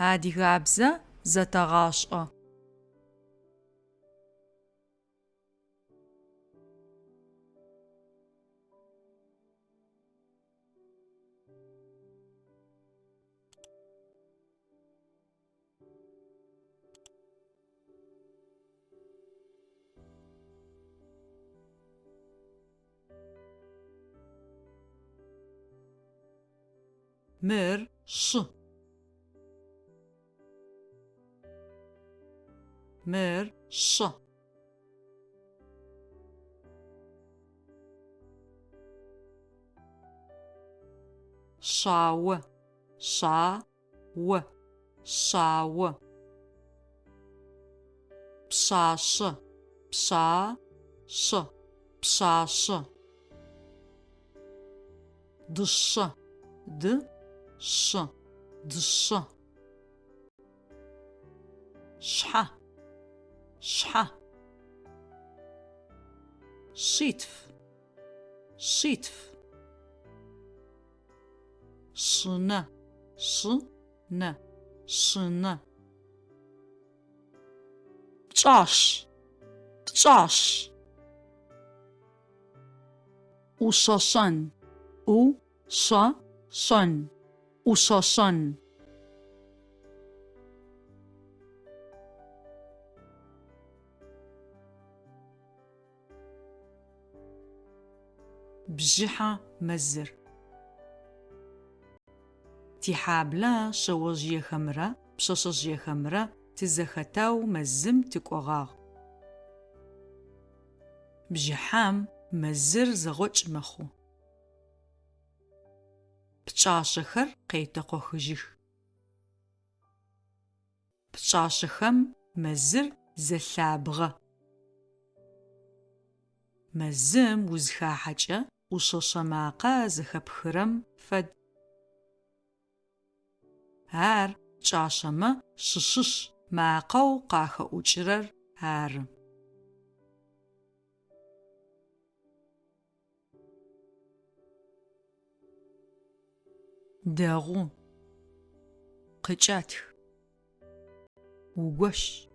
Адыгабзэ зэтэгъашӏэ. Мыр шы. Мыр шъэ. Шъао, шъа-о, шъао. Пшъашъэ, пшъа-шъэ, пшъашъэ. Дышъэ, ды-шъэ, дышъэ. Шъхьэ, шъхьэ. Шъитф, шъитф. Шъынэ, шъы-нэ, шъынэ. Пкӏашъ, пкӏашъ. ӏушъэшъэн, ӏу-шъэ-шъэн, ӏушъэшъэн. Бжыхьэ мэзыр. Тихьаблэ шъэожъыехэмрэ пшъэшъэжъыехэмрэ тызэхэтэу мэзым тыкӏогъагъ. Бжыхьэм мэзыр зэгъокӏ мэхъу. Пкӏашъэхэр къетэкъохыжьых. Пкӏашъэхэм мэзыр зэлъабгъэ. Мэзым узхахьэкӏэ ӏушъэшъэ макъэ зэхэпхырэм фэд. Ар пкӏашъэмэ шъышъышъ макъэу къахэӏукӏырэр ары. Дэгъу. Къыкӏэтх. Угощ.